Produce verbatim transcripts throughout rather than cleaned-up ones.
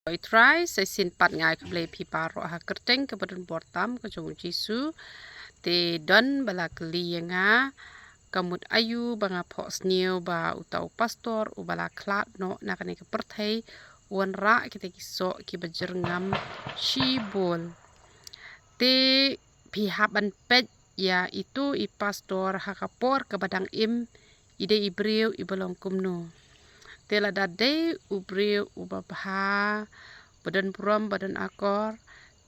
I Trai, sa shisien pat nga ai khublei ïa phi baroh ha ka kyrteng kaba don bor tam ka jong u Jisu. Te don ba la kylli ïa nga, ka mut aïu ba nga phohsniew ba uta u pastor uba la khlad noh na kane ka pyrthei u wanrah kita ki soh kiba jyrngam shibun. Te phi hap ban peit ïa itu i pastor ha ka por kaba dang im, i dei i briew iba long kumno. Te lada dei u briew uba bha, ba don burom, ba don akor,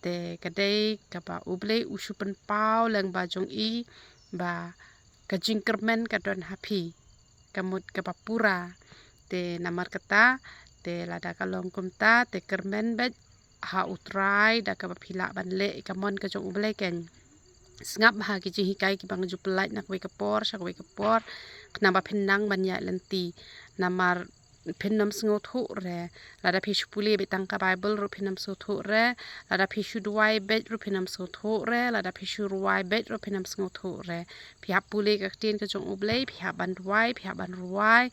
te ka dei kaba U Blei u shu pynpaw lyngba jong i ba ka jingkyrmen ka don ha phi, ka mut kaba pura. Te namar kata, te lada ka long kumta, te kyrmen beit ha U Trai da kaba phi lah ban leh ïa ka mon ka jong U Blei keiñ. Sngap ha ki jinghikai kiba nga ju pyllait na kawei ka por sha kawei ka por, khnang ba phin nang ban ïaid lynti. Namar phin ym sngewthuh re, lada phi shu pule beit tang ka Baibl ruh phin ym sngewthuh re, lada phi shu duwai beit ruh phin ym sngewthuh re, lada phi shu rwai beit ruh phin ym sngewthuh re. Phi hap pule ka ktien ka jong U Blei, phi hap ban duwai, phi hap ban rwai.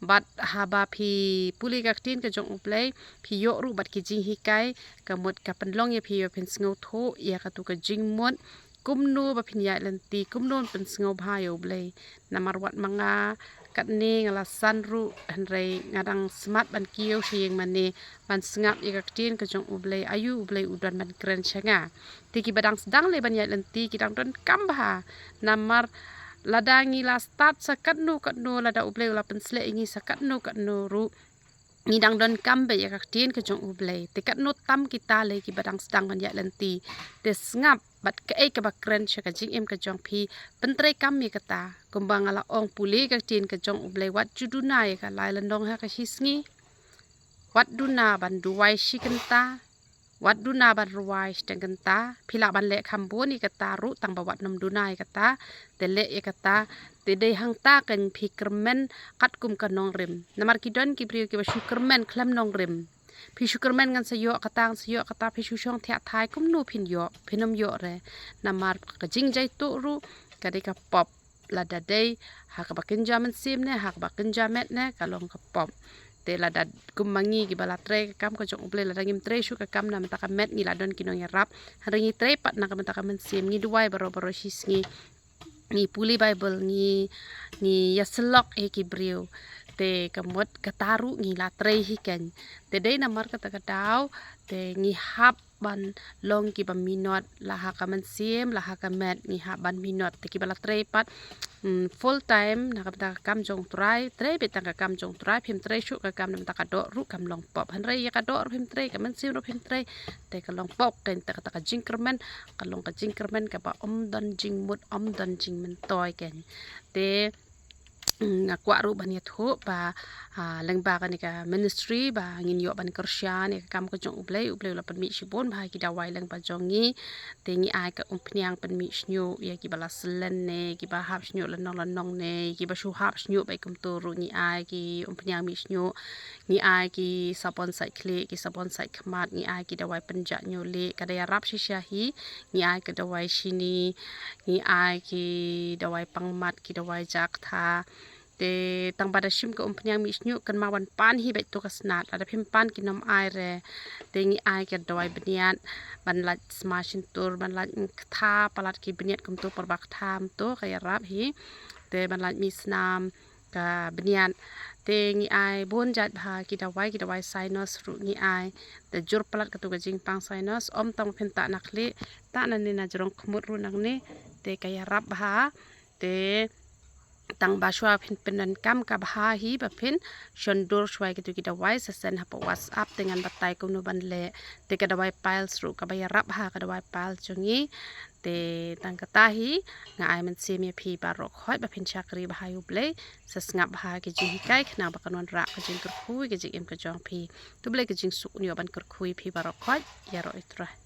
Bad haba phi pule ka ktien ka jong U Blei, phi ïoh ruh bad ki jinghikai, ka mut ka pynlong ïa phi ba phin sngewthuh ïa katu ka jingmut kumno ba phin ïaid lynti, kumno ban pynsngewbha ïa U Blei. Namar wat ma nga katne nga la san ruh, hynrei nga dang smat ban kiew sha ïing mane ban sngap ïa ka ktien ka jong U Blei, aïu U Blei u don ban kren sha nga. Te kiba dang sdang leh ban ïaid lynti ki dang donkam bha. Namar lada ngi la start sa katno katno, lada U Blei u la pynsleh ïa ngi sa katno katno ruh, ngi dang donkam beit ïa ka ktien ka jong U Blei. Te katno tam kita lei kiba dang sdang ban ïaid lynti. Te sngap bad kaei kaba kren sha ka jingim ka jong phi, pyntreikam ïa kata. Kumba nga la ong, pule ka ktien ka jong U Blei, wat ju duna ïa ka lai lynnong ha ka shisngi. Wat duna ban duwai shi kynta, wat duna ban rwai shiteng kynta. Phi lah ban leh kham bun ïa kata ruh tang ba wat nym duna ïa kata. Te leh ïa kata, te dei hangta keiñ phi kyrmen katkum ka nongrim. Namar ki don ki briew kiba shu kyrmen khlem nongrim. Phi shu kyrmen ngan sa ïoh kata, ngan sa ïoh kata, phi shu shong thiah thai, kumno phin ïoh, phin ym ïoh re. Namar ka jingjaituh ruh ka dei ka pop. Lada dei ha kaba kynja mynsiem ne ha kaba kynja met ne, ka long ka pop. Te lada kum ma ngi kiba la trei ka kam ka jong U Blei, lada ngim trei shuh ka kam na bynta ka met, ngi la don ki nongïarap. Hynrei ngi trei pat na ka bynta ka mynsiem, ngi duwai baroh baroh shisngi, ngi pule Baibl, ngi, ngi ïasyllok ïa ki briew. Te ka mut kata ruh ngi la trei hi keiñ. Te dei namar kata ka daw, te ngi hap ban long kiba minot, la ha ka mynsiem, la ha ka met, ngi hap ban minot. Te kiba la trei pat, mm, full time na ka bynta ka kam jong U Trai, trei beit tang ka kam jong U Trai, phim trei shuh ka kam na bynta ka doh ruh kam long pop. Hynrei ïa ka doh ruh phim trei, ka mynsiem ruh phim trei, te ka long pop keiñ. Te kata ka jingkyrmen ka long ka jingkyrmen kaba ym don jingmut, ym don jingmyntoi keiñ. Te nga kwah ruh ban ïathuh ba, ah, lyngba kane ka ministry ba ngin ïoh ban kyrshan ïa ka kam ka jong U Blei, U Blei u la pynmih shibun bha ki dawai lyngba jong ngi. Te ngi ai ka umphniang pynmih shñiuh ïa kiba la slen ne kiba hap shñiuh lynnong lynnong ne kiba shu hap shñiuh beit kumto ruh, ngi ai ki umphniang mih shñiuh, ngi ai ki sabon sait khlieh, ki sabon sait khmat, ngi ai ki dawai pynjah ñiuh lieh, ka da ïarap shisha hi. Ngi ai ki dawai shini, ngi ai ki dawai pangmat, ki dawai jaktha. Te tang ba da shim ka umphniang mih shñiuh, kynmaw ban pan hi beit to ka snat, lada phim pan kin ym ai re. Te ngi ai ki dawai bniat ban lait sma shyntur, ban lait ktha palat ki bniat kumto, por ba ktha kumto ka ïarap hi. Te ban lait mih snam ka bniat. Te ngi ai bun jait bha ki dawai, ki dawai sinus ruh ngi ai. Te jur palat katu ka jingpang sinus, ym tang phin tah na khlieh, tah nangne na jrong khmut ruh nangne. Te ka ïarap bha. Te tang ba shuwa phin pyndonkam, ka bha hi ba phin shon dur shuwa ïa kitu ki dawai, sa send hapoh WhatsApp te ngan batai kumno ban leh. Te ka dawai piles ruh kaba ïarap bha ka dawai piles jong ngi. Te tang kata hi, nga ai mynsiem ïa phi baroh khoit ba phin shakri bha ïa U Blei, sa sngap bha ki jinghikai khnang ba kan wanrah ka jingkyrkhu ïa ka jingim ka jong phi. To U Blei ka jingsuk un ïoh ban kyrkhu ïa phi baroh khoit. Ïaroh ïa U Trai.